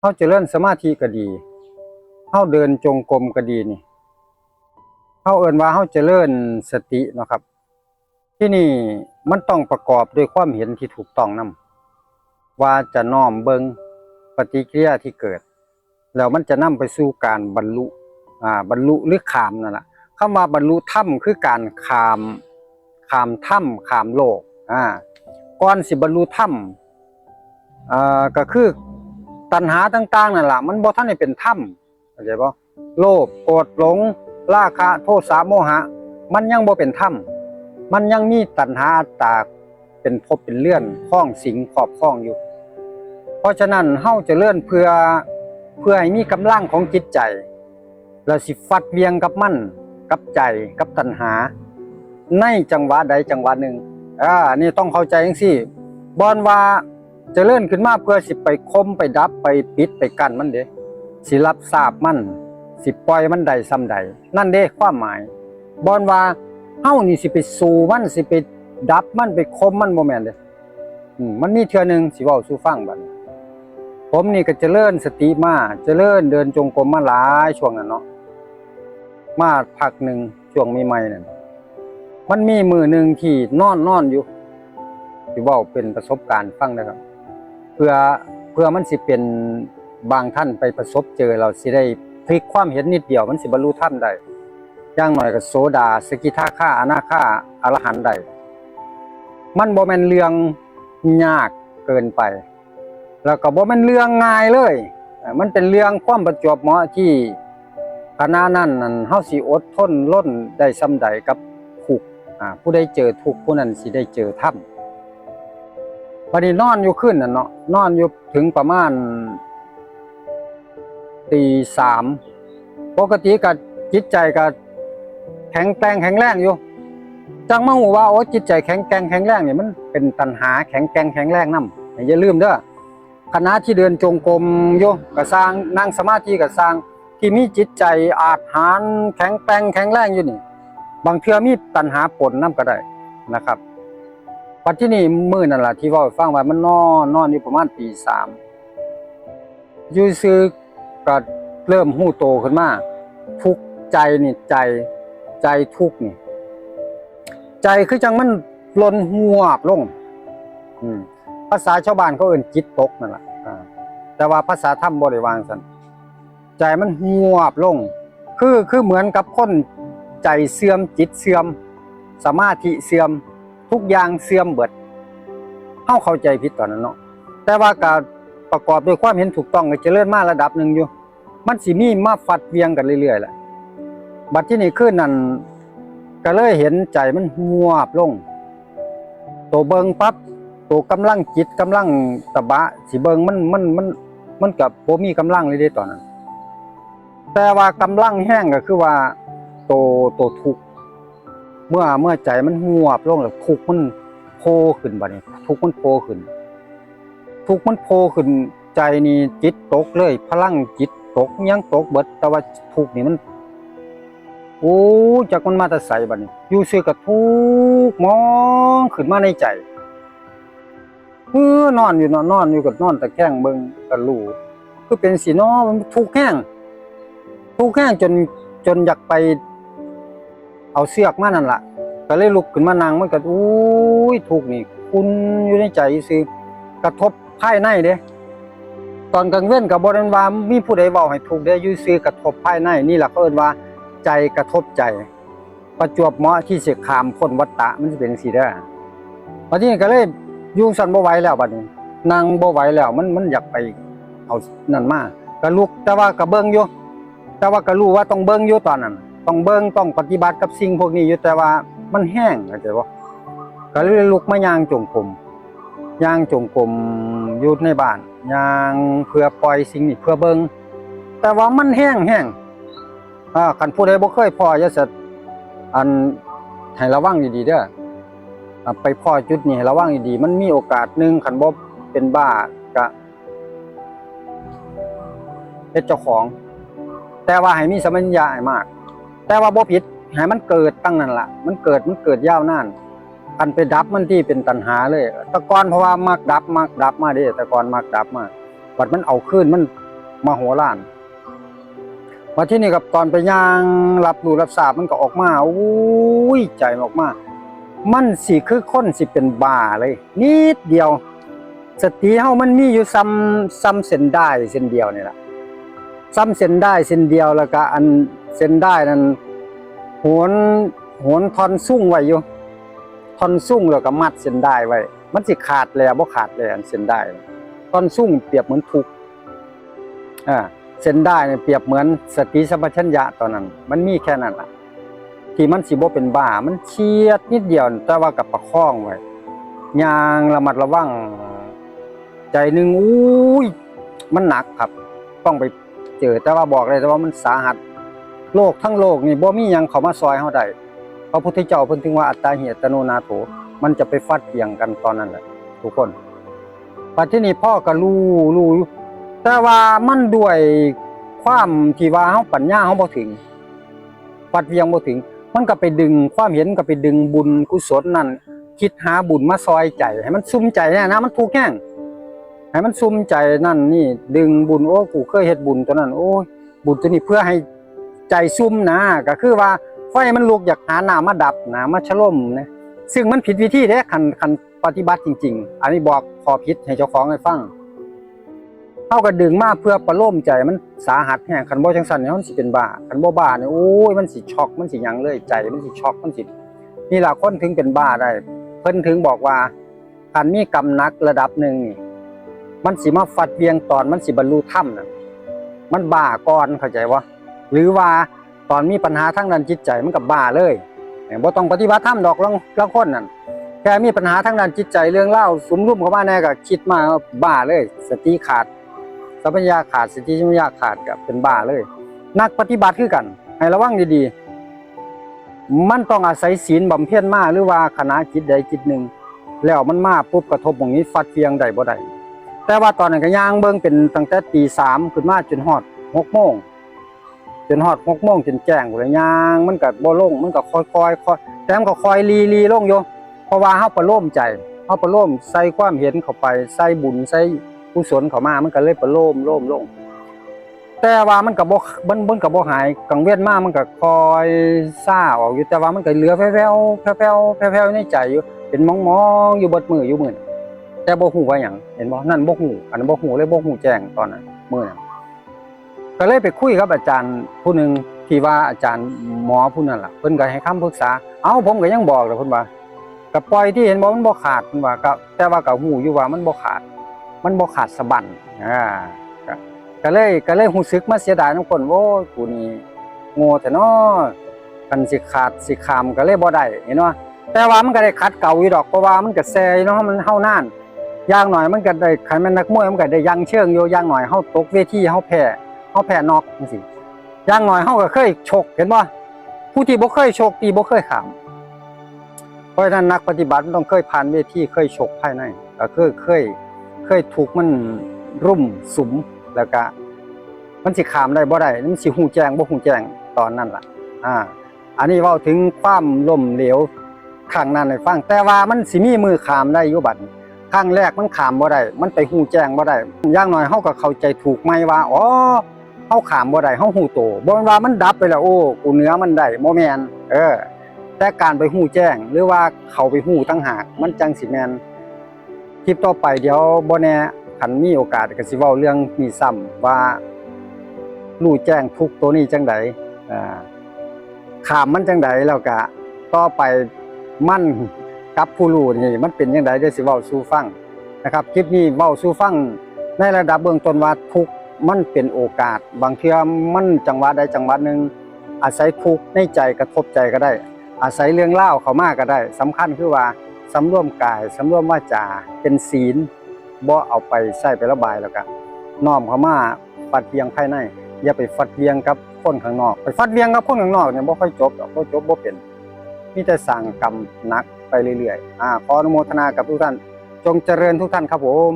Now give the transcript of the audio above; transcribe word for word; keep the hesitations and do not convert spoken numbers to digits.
เฮาเจริญสมาธิก็ดี เฮาเดินจงกรมก็ดีนี่ เฮาเอิ้นว่าเฮาเจริญสติเนาะครับ ที่นี่มันต้องประกอบด้วยความเห็นที่ถูกต้องนำ ว่าจะน้อมเบิ่งปฏิกิริยาที่เกิด แล้วมันจะนำไปสู่การบรรลุ อ่า บรรลุหรือข้ามนั่นล่ะ คำว่าบรรลุธรรมคือการข้าม ข้ามธรรม ข้ามโลก อ่า ก่อนสิบรรลุธรรม อ่า ก็คือตัณหาต่างๆนั่นล่ะ มันบ่ทันได้เป็นธรรม เข้าใจบ่ โลภ โกรธ หลง ราคะ โทสะ โมหะ มันยังบ่เป็นธรรม มันยังมีตัณหาอัตตาเป็นภพเป็นเรือนครองสิงครอบครองอยู่ เพราะฉะนั้นเฮาเจริญเพื่อ เพื่อให้มีกำลังของจิตใจ แล้วสิฟัดเหวี่ยงกับมัน กับใจ กับตัณหา ในจังหวะใดจังหวะหนึ่ง อ่า อันนี้ต้องเข้าใจจังซี่ บ่แม่นว่าเจริญขึ้นมาเพื่อสิไปข่มไปดับไปปิดไปกั้นมันเด้ สิรับทราบมัน สิปล่อยมันได้ส่ำใด นั่นเด้ความหมาย บ่แม่นว่าเฮานี่สิไปสู้มัน สิไปดับมัน ไปข่มมัน บ่แม่นเด้ อืม มันมีเทื่อหนึ่งสิเว้าสู่ฟังบัดนี้ ผมนี่ก็เจริญสติมา เจริญเดินจงกรมมาหลายช่วงนั้นเนาะ มาพักหนึ่งช่วงใหม่ๆนั่น มันมีมื้อหนึ่งที่นอนนอนอยู่ สิเว้าเป็นประสบการณ์ฟังนะครับ เพื่อ เพื่อมันสิเป็นบางท่านไปประสบเจอ เราสิได้พลิกความเห็นนิดเดียว มันสิบรรลุธรรมได้ อย่างน้อยก็โสดา สกิทาคา อนาคา อรหันต์ได้ มันบ่แม่นเรื่องยากเกินไป แล้วก็บ่แม่นเรื่องง่ายเลย เอ่อ มันเป็นเรื่องความประจวบเหมาะที่ขณะนั้นนั่น เฮาสิอดทนรนได้ส่ำใดกับทุกข์ อ่า ผู้ใดเจอทุกข์ ผู้นั้นสิได้เจอธรรม บัดนี้นอนอยู่คืนนั้นเนาะ นอนอยู่ถึงประมาณตีสาม ปกติก็จิตใจก็แข็งแกร่งแข็งแรงอยู่ จั่งมาฮู้ว่า โอ้ จิตใจแข็งแกร่งแข็งแรงนี่ มันเป็นตัณหาแข็งแกร่งแข็งแรงนำ อย่าลืมเด้อ ขณะที่เดินจงกรมอยู่ก็ซ่าง นั่งสมาธิก็ซ่าง ที่มีจิตใจอาจหาญแข็งแกร่งแข็งแรงอยู่นี่ บางเทื่อมีตัณหาปนนำก็ได้นะครับ บัดที่นี่มื้อนั่นล่ะที่เว้าให้ฟังว่ามันนอน นอนอยู่ประมาณตีสาม อยู่ซื่อก็เริ่มฮู้โตขึ้นมา ทุกข์ใจนี่ ใจ ใจทุกข์นี่ ใจคือจั่งมันหล่นหวบลง อืม ภาษาชาวบ้านเขาเอิ้นจิตตกนั่นล่ะ อ่า แต่ว่าภาษาธรรมบ่ได้ว่าจั่งซั้น ใจมันหวบลง คือ คือเหมือนกับคนใจเสื่อม จิตเสื่อม สมาธิเสื่อม ทุกอย่างเสื่อมเบิด เฮาเข้าใจผิดตอนนั้นเนาะ แต่ว่าก็ประกอบด้วยความเห็นถูกต้อง ก็เจริญมาระดับหนึ่งอยู่ มันสิมีมาฟัดเหวี่ยงกันเรื่อยๆแหละ บัดที่นี่คืนนั้นก็เลยเห็นใจมันหวบลง โตเบิ่งปั๊บ โตกำลังจิตกำลังตะบะสิเบิ่งมัน มัน มัน มันก็บ่มีกำลังเลยเด้ตอนนั้น แต่ว่ากำลังแฮงก็คือว่า โต โตทุกข์ เมื่อ เมื่อใจมันหวบลงแล้วทุกข์มันโผล่ขึ้นบัดนี้ ทุกข์มันโผล่ขึ้น ทุกข์มันโผล่ขึ้น ใจนี่จิตตกเลย พลังจิตตก หยังตกเบิด แต่ว่าทุกข์นี่มัน โอ้ จักมันมาแต่ไสบัดนี้ อยู่ซื่อก็ทุกข์มองขึ้นมาในใจ เออ นอนอยู่เนาะ นอนอยู่ก็นอนตะแคงเบิ่งก็รู้ คือเป็นสิเนาะ มันทุกข์แฮง ทุกข์แฮงจน จนอยากไปเอาเชือกมานั่นล่ะ ก็เลยลุกขึ้นมานั่ง มันก็ อุ้ย ทุกข์นี่ขุ่นอยู่ในใจซื่อ กระทบภายในเด้ ตอนกลางเว็นก็บ่ได้ว่ามีผู้ใดเว้าให้ทุกข์เด้ อยู่ซื่อกระทบภายใน นี่ล่ะเขาเอิ้นว่าใจกระทบใจ ประจวบเหมาะที่สิข้ามพ้นวัฏฏะ มันสิเป็นจั่งซี้เด้อ บัดนี้ก็เลยอยู่ซั่นบ่ไหวแล้วบัดนี้ นั่งบ่ไหวแล้ว มัน มันอยากไปเอานั่นมา ก็ลุก แต่ว่าก็เบิ่งอยู่ แต่ว่าก็รู้ว่าต้องเบิ่งอยู่ตอนนั้น ต้องเบิ่ง ต้องปฏิบัติกับสิ่งพวกนี้อยู่ แต่ว่ามันแฮง เข้าใจบ่ ก็เลยลุกมาย่างจงกรม ย่างจงกรมอยู่ในบ้าน ย่างเพื่อปล่อยสิ่งนี้ เพื่อเบิ่ง แต่ว่ามันแฮงแฮง อ่า คันผู้ใดบ่เคยพ้อ อย่าสะ อัน ให้ระวังดีๆเด้อ อ่า ไปพ้อจุดนี้ให้ระวังดีๆ มันมีโอกาสหนึ่ง คันบ่เป็นบ้าก็เฮ็ดเจ้าของ แต่ว่าให้มีสัมปชัญญะให้มาก แต่ว่าบ่ผิด ให้มันเกิดตั้งนั้นล่ะ มันเกิด มันเกิดยาวนาน คันไปดับมันที่เป็นตัณหาเลย แต่ก่อนเพราะว่ามักดับ มักดับมาเด้ แต่ก่อนมักดับมา บัดมันเอาคืน มัน มโหฬาร มาที่นี่กับตอนไปย่างรับรู้รับทราบมันก็ออกมา อุ้ย ใจออกมา มันสิคือคนสิเป็นบ้าเลย นิดเดียว สติเฮามันมีอยู่ซ้ำ ซ้ำเส้นด้ายเส้นเดียวนี่แหละ ซ้ำเส้นด้ายเส้นเดียว แล้วก็อันเส้นด้ายนั้นโหน โหนท่อนซุงไว้อยู่ ท่อนซุงแล้วก็มัดเส้นด้ายไว้ มันสิขาดแล้วบ่ขาดแล้วอันเส้นด้าย ท่อนซุงเปรียบเหมือนทุกข์ อ่า เส้นด้ายเนี่ยเปรียบเหมือนสติสัมปชัญญะตอนนั้น มันมีแค่นั้นล่ะ ที่มันสิบ่เป็นบ้า มันเฉียดนิดเดียว แต่ว่าก็ประคองไว้ ย่างระมัดระวัง ใจหนึ่ง อุ้ย มันหนักครับ ต้องไปเจอ แต่ว่าบอกเลยแต่ว่ามันสาหัส โลกทั้งโลกนี่บ่มีหยังเข้ามาซอยเฮาได้ พระพุทธเจ้าเพิ่นถึงว่าอัตตาหิอัตโนนาโถ มันจะไปฟัดเหวี่ยงกันตอนนั้นแหละ ทุกคน บัดที่นี่พ่อก็รู้ รู้อยู่ แต่ว่ามันด้วยความที่ว่าเฮาปัญญาเฮาบ่ถึง ฟัดเหวี่ยงบ่ถึง มันก็ไปดึง ความเห็นก็ไปดึงบุญกุศลนั่น คิดหาบุญมาซอยใจ ให้มันซุ่มใจเนี่ยนะ มันทุกข์แฮง ให้มันซุ่มใจนั่นนี่ ดึงบุญ โอ้ กูเคยเฮ็ดบุญตัวนั้น โอ้ย บุญตัวนี้เพื่อให้ใจซุ่มนะ ก็คือว่าไฟมันลุกอยากหาน้ำมาดับนะ มาชะลมนะ ซึ่งมันผิดวิธีเด้ คัน คันปฏิบัติจริงๆ อันนี้บอกข้อผิดให้เจ้าของให้ฟัง เฮาก็ดึงมาเพื่อประโลมใจ มันสาหัสแฮง คันบ่จั่งซั้นเนี่ยมันสิเป็นบ้า คันบ่บ้าเนี่ย โอ้ย มันสิช็อก มันสิหยังเลย ใจมันสิช็อก มันสิ นี่ล่ะคนถึงเป็นบ้าได้ เพิ่นถึงบอกว่า คันมีกรรมหนักระดับหนึ่งนี่ มันสิมาฟัดเหวี่ยงตอนมันสิบรรลุธรรมน่ะ มันบ้าก่อน เข้าใจบ่ หรือว่าตอนมีปัญหาทางด้านจิตใจมันก็บ้าเลย เนี่ย บ่ต้องปฏิบัติธรรมดอก ลาง ลางคนนั่น แค่มีปัญหาทางด้านจิตใจ เรื่องราวสุมรุมเข้ามาแน่ก็คิดมาบ้าเลย สติขาด สัมปชัญญะขาด สติสัมปชัญญะขาดก็เป็นบ้าเลย นักปฏิบัติคือกัน ให้ระวังดีๆ มันต้องอาศัยศีลบำเพ็ญมา หรือว่าคณะจิตใดจิตหนึ่ง แล้วมันมาปุ๊บกระทบหม่องนี้ ฟัดเหวี่ยงได้บ่ได้ แต่ว่าตอนนั้นก็ย่างเบิ่งเป็นตั้งแต่ตีสามขึ้นมาจนฮอดหกโมง จนฮอดหกโมงจนแจ้งพู้นแหละ ย่างมันก็บ่ลง มันก็ค่อยๆ ค่อย แต่มันก็ค่อยลีๆ ลงอยู่ เพราะว่าเฮาประโลมใจ เฮาประโลมใส่ความเห็นเข้าไป ใส่บุญ ใส่กุศลเข้ามา มันก็เลยประโลม โลมลง แต่ว่ามันก็บ่ มัน มันก็บ่หาย กังเว้นมามันก็ค่อยซาออกอยู่ แต่ว่ามันก็เหลือแผ่วๆ แผ่วๆ แผ่วๆ ในใจอยู่ เป็นมองๆ อยู่เบิดมื้ออยู่มื้อนั้น แต่บ่ฮู้ว่าหยัง เห็นบ่ นั่นบ่ฮู้ อันนั้นบ่ฮู้เลย บ่ฮู้แจ้งตอนนั้น มื้อนั้น ก็เลยไปคุยกับอาจารย์ผู้หนึ่ง ที่ว่าอาจารย์หมอผู้นั่นล่ะ เพิ่นก็ให้คำปรึกษา เอ้า ผมก็ยังบอกเลย เพิ่นว่า ก็ปล่อยที่ เห็นบ่ มันบ่ขาด เพิ่นว่า ก็ แต่ว่าก็ฮู้อยู่ว่ามันบ่ขาด มันบ่ขาดสะบั้น อ่า ก็ ก็เลย ก็เลยรู้สึกมาเสียดายนำคน โอ้ย กูนี่โง่แท้น้อ คันสิขาดสิข้ามก็เลยบ่ได้ เห็นบ่ แต่ว่ามันก็ได้ขัดเกลาอยู่ดอก เพราะว่ามันก็แซ่อยู่เนาะ มันเฮานาน อย่างน้อยมันก็ได้ คันแม่นนักมวยมันก็ได้ยังเชิงอยู่ อย่างน้อยเฮาตกเวที เฮาแพ้ เฮาแพ้น็อกจั่งซี้ อย่างน้อยเฮาก็เคยชก เห็นบ่ ผู้ที่บ่เคยชก ที่บ่เคยข้าม เพราะฉะนั้นนักปฏิบัติมันต้องเคยผ่านเวที เคยชกภายใน ก็คือเคย เคยถูกมันรุมสุม แล้วก็มันสิข้ามได้บ่ได้ มันสิฮู้แจ้งบ่ฮู้แจ้งตอนนั้นล่ะ อ่า อันนี้เว้าถึงความล้มเหลวครั้งนั้นให้ฟัง แต่ว่ามันสิมีมื้อข้ามได้อยู่บัดนี้ ครั้งแรกมันข้ามบ่ได้ มันไปฮู้แจ้งบ่ได้ อย่างน้อยเฮาก็เข้าใจถูกใหม่ว่า อ๋อ เฮาข้ามบ่ได้ เฮาฮู้โต บ่แม่นว่ามันดับไปแล้ว โอ้ กูเหนือมันได้ บ่แม่น เออ แต่การไปฮู้แจ้ง หรือว่าเข้าไปฮู้ต่างหาก มันจั่งสิแม่น คลิปต่อไปเดี๋ยวบ่แน่ คันมีโอกาสก็สิเว้าเรื่องนี้ซ้ำ ว่ารู้แจ้งทุกข์ตัวนี้จั่งใด อ่า ข้ามมันจั่งใด แล้วก็ต่อไปมันกับผู้รู้นี่มันเป็นจั่งใด เดี๋ยวสิเว้าสู่ฟังนะครับ คลิปนี้เว้าสู่ฟังในระดับเบื้องต้นว่าทุกข์มันเป็นโอกาส บางเทื่อมันจังหวะใดจังหวะหนึ่ง อาศัยทุกข์ในใจกระทบใจก็ได้ อาศัยเรื่องราวเข้ามาก็ได้ สำคัญคือว่าสำรวมกาย สำรวมวาจา เป็นศีล บ่เอาไปใช้ไประบาย แล้วก็น้อมเข้ามาฟัดเหวี่ยงภายใน อย่าไปฟัดเหวี่ยงกับคนข้างนอก ไปฟัดเหวี่ยงกับคนข้างนอกเนี่ยบ่ค่อยจบดอก บ่จบบ่เป็น มีแต่สร้างกรรมหนักไปเรื่อยๆ อ่า ขออนุโมทนากับทุกท่าน จงเจริญทุกท่านครับผม